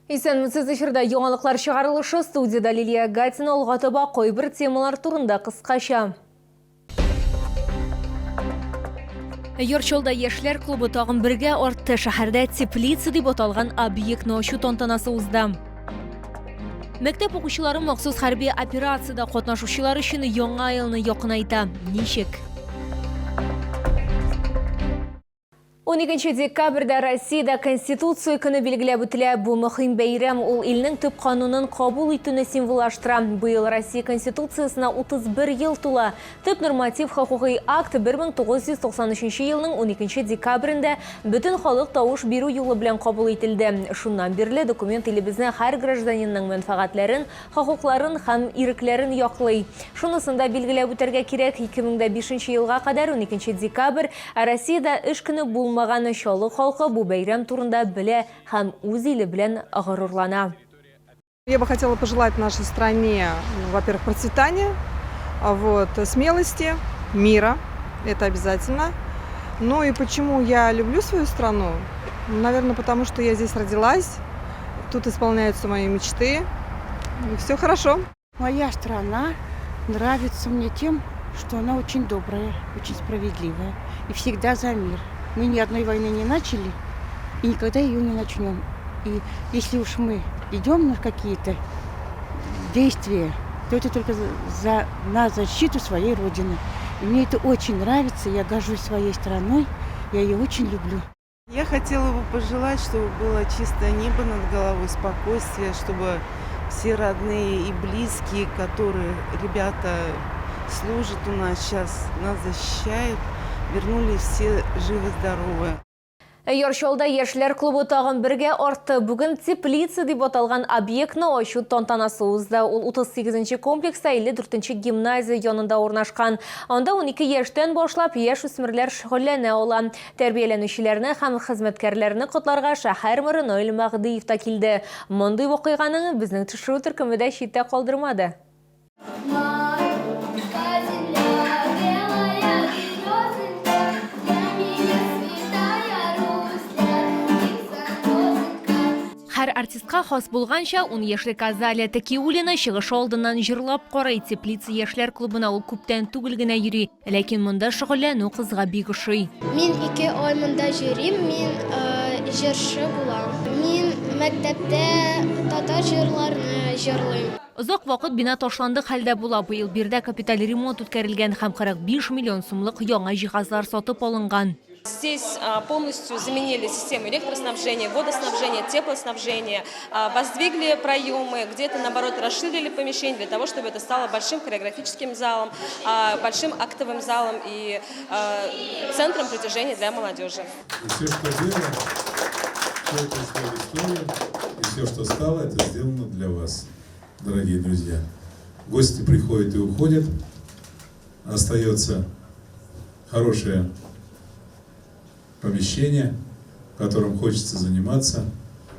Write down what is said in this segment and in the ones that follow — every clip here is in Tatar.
Исәнмесез, эфирда яңалыклар чыгарылышы, студиядә Лилия Гатина. Алга таба кайбер темалар турында кыскача. Яр Чаллыда яшьләр клубы тагын бергә артты. Шәһәрдә Теплица дип аталган объектны ачу тантанасы узды. Мәктәп укучылары махсус хәрби операциядә катнашучылар өчен яңа елны якынайта. Ничек? 12 декабрьдә Россиядә Конституция көне билгеләп үтелә. Бу мөһим бәйрәм, ул илнең төп канунын кабул итүне символлаштыра. Быел Россия Конституциясенә 31 ел тула. Төп норматив хокукый акт 1993 елның 12 декабрендә бөтен халык тавыш бирү юлы белән кабул ителде. Шуннан бирле документ илебезнең һәр гражданинның мәнфәгатьләрен, хокукларын һәм ирекләрен яклый. Шунысын да билгеләп үтәргә кирәк, 2005 елга кадәр 12 декабрь Россиядә эш көне булмаган, Чаллы халкы бу бәйрәм турында белә һәм үз иле белән горурлана. Я бы хотела пожелать нашей стране, во-первых, процветания, вот, смелости, мира, это обязательно. Ну и почему я люблю свою страну? Наверное, потому что я здесь родилась, тут исполняются мои мечты, и все хорошо. Моя страна нравится мне тем, что она очень добрая, очень справедливая и всегда за мир. Мы ни одной войны не начали и никогда ее не начнем. И если уж мы идем на какие-то действия, то это только на защиту своей Родины. И мне это очень нравится, я горжусь своей страной, я ее очень люблю. Я хотела бы пожелать, чтобы было чистое небо над головой, спокойствие, чтобы все родные и близкие, которые ребята служат у нас сейчас, нас защищают, вернулись все живы-здоровы. Яр Чаллыда яшьләр клубы тагын бергә артты. Бүген Теплица дип аталган объектны ачу тантанасы узды. Ул 38 нче комплекста 54 нче гимназия янында урнашкан. Анда 12 яшьтән башлап яшь үсмерләр шөгыльләнә ала. Тәрбияләнүчеләрне һәм хезмәткәрләрне котларга шәһәр мэры Наил Мәһдиев та килде. Мондый вакыйганың безнең төшерү төркеме дә читтә калдырмады. Һәр артистка хас булганча, ун яшьлек Азалия Тәкиуллина чыгышы алдыннан җырлап карый. Теплица яшьләр клубына ул күптән түгел генә йөри. Ләкин монда шөгыльләнү кызга бик ошый. Мин ике ай монда йөрим, мин җырчы булам. Мин мәктәптә татар җырларны җырлыйм. Озак вакыт бина ташландык хәлдә була. Быел биредә капиталь ремонт үткәрелгән һәм 45 миллион сумлык яңа җиһазлар сатып алынган. Здесь полностью заменили систему электроснабжения, водоснабжения, теплоснабжения, воздвигли проемы, где-то, наоборот, расширили помещение для того, чтобы это стало большим хореографическим залом, большим актовым залом и центром притяжения для молодежи. И все, что было, все это ушло в историю, и все, что стало, это сделано для вас, дорогие друзья. Гости приходят и уходят, остается хорошее помещение, в котором хочется заниматься,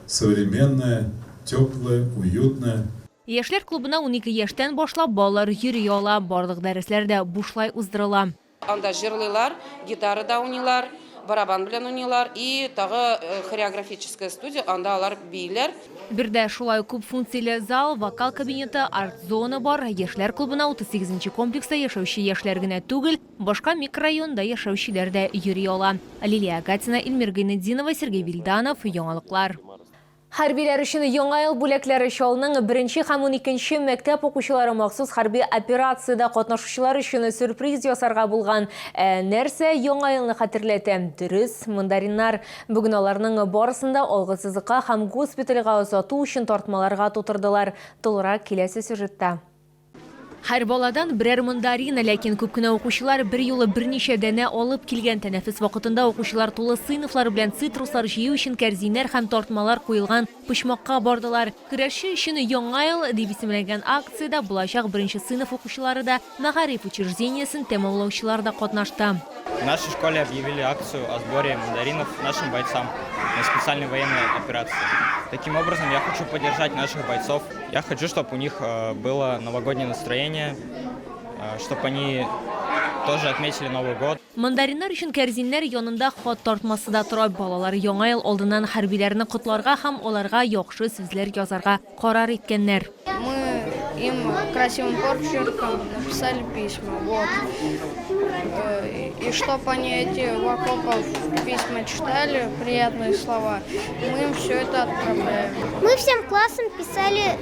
современное, теплое, уютное. Яшьләр клубына 12 яшьтән башлап балалар йөри ала. Барлык дәресләр дә бушлай уздырыла. Анда җырлыйлар, гитарада уйныйлар, барабан белән уйныйлар и тагы хореографическая студия, анда алар бииләр. Биредә шулай ук күп функцияле зал, вокал кабинеты, арт-зона бар. Яшьләр клубына 38 нче комплекста яшәүче яшьләр генә түгел, башка микрорайонда яшәүчеләр дә йөри ала. Лилия Гатина, Эльмира Гайнетдинова, Сергей Вильданов, Яңалыклар. Хәрбиләр өчен Яңа ел бүләкләре Чаллының беренче һәм уникенче мәктәп укучылары махсус хәрби операциядә катнашучылар өчен сюрприз ясарга булган. Ә нәрсә Яңа елны хәтерләтә? Дөрес, мандариннар. Бүген аларның барысын да алгы сызыкка һәм госпитальгә озату өчен тартмаларга тутырдылар. Тулырак киләсе сюжетта. Һәр баладан берәр мандарина, ләкин күп кенә укучылар берьюлы берничә данә алып килгән. Тәнәфес вакытында укучылар тулы сыйныфлар белән цитруслар җыю өчен кәрзиннәр һәм тартмалар куелган почмакка бардылар. Көрәшче өчен Яңа ел дип исемләнгән акциядә булачак беренче сыйныф укучылары да, мәгариф учреждениесен тәмамлаучылар да катнашты. В нашей школе объявили акцию о сборе мандаринов нашим бойцам на специальной военной операции. Таким образом, я хочу поддержать наших бойцов. Я хочу, чтобы у них было новогоднее настроение, чтобы они тоже отметили Новый год. Мандариннар өчен кәрзиннәр янында хат тартмасы да тора. Балалар Яңа ел алдыннан хәрбиләрне котларга һәм аларга яхшы сүзләр язарга карар иткәннәр. Мы им красивым почерком написали письма. Вот. И чтоб они эти в окопах письма читали, приятные слова, мы им все это отправляем. Мы всем классом писали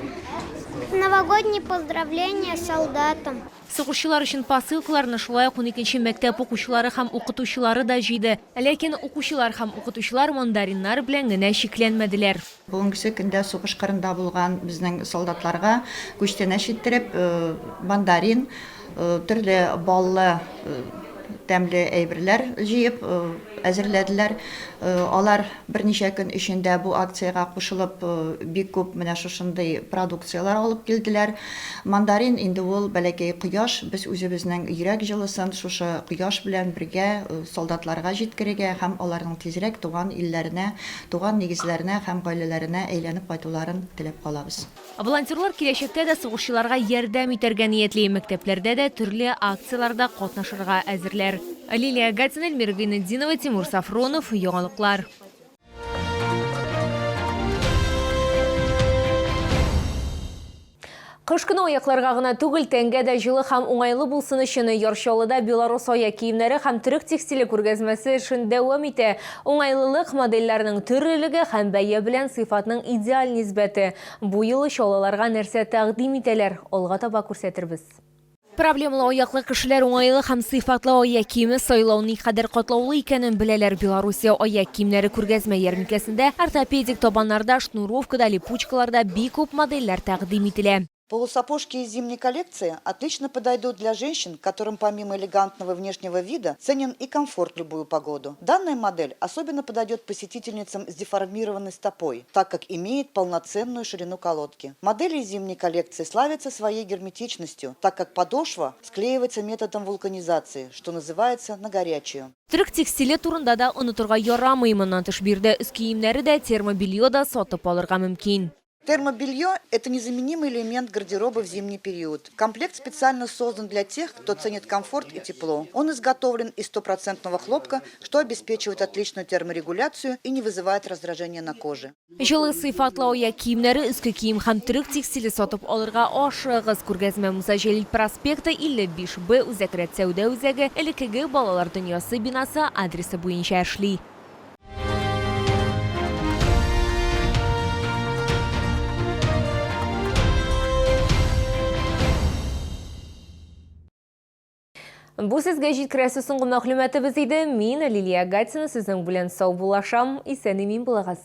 новогодние поздравления солдатам. Сугышчылар өчен посылкаларны шулай ук уникенче мәктәп укучылары һәм укытучылары да җыйды. Ләкин укучылар һәм укытучылар мандариннар белән генә чикләнмәделәр. Бүгенгесе көндә сугыш кырында булган безнең солдатларга күчтәнәч иттереп мандарин, төрле баллы тәмле әйберләр җыеп әзерләделәр. Алар берничә көн эчендә бу акциягә кушылып бик күп менә шушындый продукцияләр алып килделәр. Мандарин инде ул бәләкәй кояш, без үзебезнең йөрәк җылысын шушы кояш белән бергә солдатларга җиткерергә һәм аларның тизрәк туган илләренә, туган нигезләренә һәм гаиләләренә әйләнеп кайтуларын теләп калабыз. Волонтерлар киләчәктә дә сугышчыларга ярдәм итәргә ниятли. Мәктәпләрдә дә төрле акцияләрдә катнашырга әзерләр. Лилия Гатина, Эльмира Гыйнетдинова, Тимур Сафронов, Яңалыклар. Кыш көне аякларга гына түгел, тәнгә дә җылы һәм уңайлы булсын өчен Яр Чаллыда белорус аяк киемнәре һәм төрек текстиле күргәзмәсе эшен дәвам итә. Уңайлылык, модельләрнең төрлелеге һәм бәя белән сыйфатның идеаль нисбәте. Бу юлы чаллыларга нәрсә тәкъдим итәләр, алга таба күрсәтербез. Проблемалы аяклы кешеләр уңайлы һәм сыйфатлы аяк киеме сайлау никадәр катлаулы икәнен беләләр. Белоруссия аяк киемнәре күргәзмә-ярминкәсендә ортопедик табаннарда, шнуровкада, липучкаларда бик күп модельләр тәкъдим ителә. Полусапожки из зимней коллекции отлично подойдут для женщин, которым помимо элегантного внешнего вида ценен и комфорт в любую погоду. Данная модель особенно подойдет посетительницам с деформированной стопой, так как имеет полноценную ширину колодки. Модели из зимней коллекции славятся своей герметичностью, так как подошва склеивается методом вулканизации, что называется на горячую. Төрек текстиле турында да онытырга ярамый. Моннан тыш биредә өс киемнәре дә, термобелье да сатып алырга мөмкин. Термобелье – это незаменимый элемент гардероба в зимний период. Комплект специально создан для тех, кто ценит комфорт и тепло. Он изготовлен из стопроцентного хлопка, что обеспечивает отличную терморегуляцию и не вызывает раздражения на коже. Җылы сыйфатлы аяк киемнәре, өске кием һәм төрек текстиле сатып алырга ашыгыгыз. Күргәзмә Муса Җәлил проспекты, 55 Б, Үзәк рәт сәүдә үзәге, элеккеге Балалар дөньясы бинасы адресы буенча эшли. Бу сезгә җиткерәсе соңгы мәгълүматыбыз иде. Мин, Лилия Гатина, сезнең белән саубуллашам. Исән-имин булыгыз.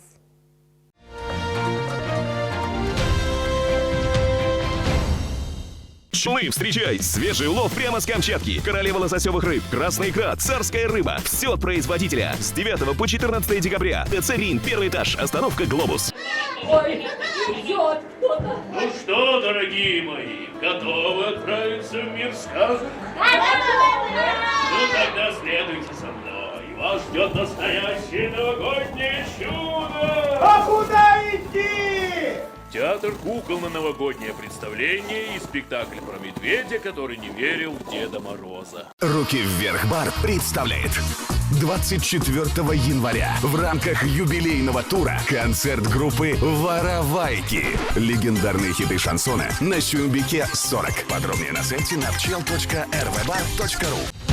Пчелы, встречай! Свежий улов прямо с Камчатки. Королева лососевых рыб, красная икра, царская рыба. Все от производителя. С 9 по 14 декабря. ТЦ «Рин», первый этаж, остановка «Глобус». Ой, идет кто-то. Ну что, дорогие мои, готовы отправиться в мир сказок? Готовы! Ну тогда следуйте со мной. Вас ждет настоящее новогоднее чудо! А куда идти? Театр кукол на новогоднее представление и спектакль про медведя, который не верил в Деда Мороза. Руки вверх бар представляет 24 января в рамках юбилейного тура концерт группы «Воровайки». Легендарные хиты шансона на Сюмбике 40. Подробнее на сайте napчел.rvbar.ru.